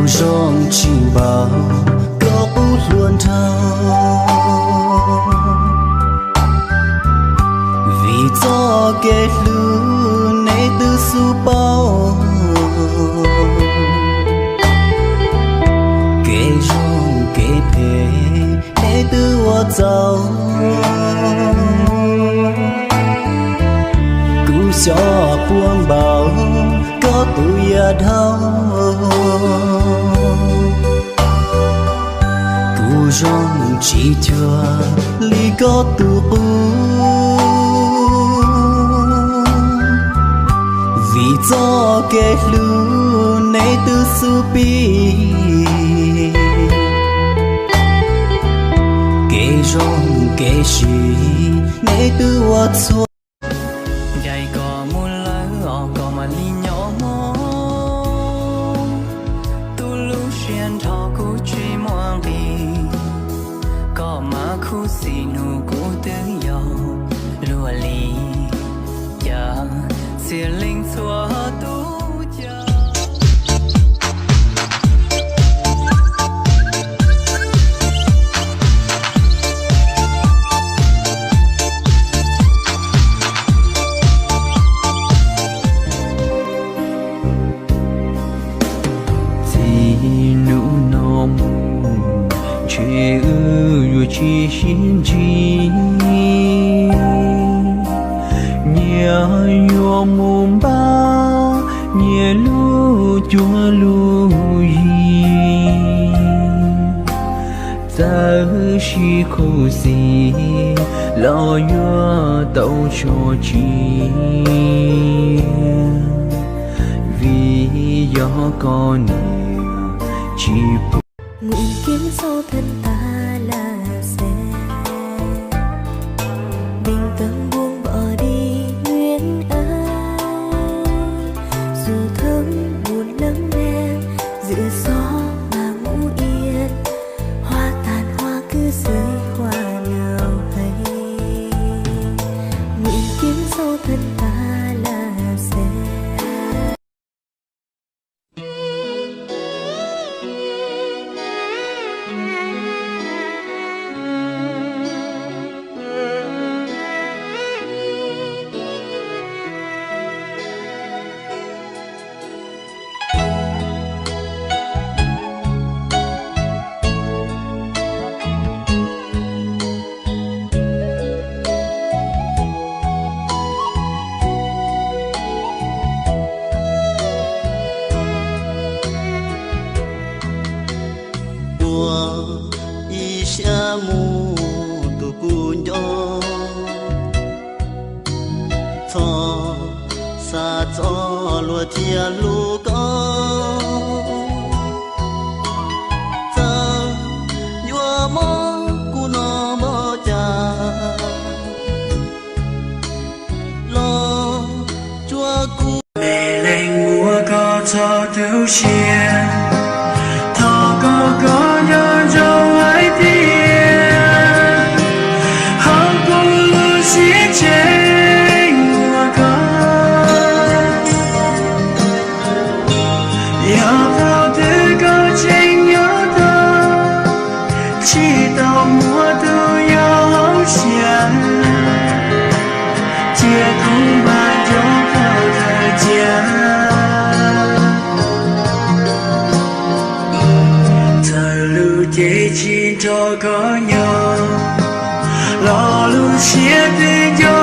Zoo tsis npaum koj qub hlua nrhau, vim txoj kev hlub neb twb xub paub, kev zoo kev phem neb twb ua txaus. Kuv xyov puas npaum koj tus yam dhau, kuv zoo tsis cuag li koj tus qub, vim txoj kev hlub neb twb xub pib, kev zoo kev sim neb twb ua txhua. Ncaim koj mus lawm os koj mam li nyob mog, tus lub siab nrho kuv tsis muaj nqis, koj mas khuv xim hnub kuv twb yog luag li, cas txhiaj lees txhua tus cas. Txij hnub no mus ntshe wb yuav tsis sib ntsib, nyias yuav mus npaj nyias lub cuab lub yig. Txawm sib khuv xim los yuav tau so tsis, vim yog koj niam tsis pub. Nguyện kiếm dấu thân ta là sẽ bình tâm buông bỏ đi luyến ái. Dù thơm buồn lắm đen, giữa gió mà ngủ yên, hoa tàn hoa cứ rơi hoa nào hay. Nguyện kiếm dấu thân ta là sẽ Ua ib siab mus tus kuv nco, txhob xav txog luag thiaj hlub koj. Txawm yuav mob kuv no npaum cas los tsuav kuv. Me leej muam koj txhob tu siab, thov koj kom nco ntsoov hais tias hauv kuv lub siab tseem muaj koj. Yog thaum twg koj tseem nyob tau, tsis tau muaj tus yau hauv siab, cia kuv npaj nco koj tawm cia. Txawm lub cev tsis nrog koj nyob, los lub siab twb nco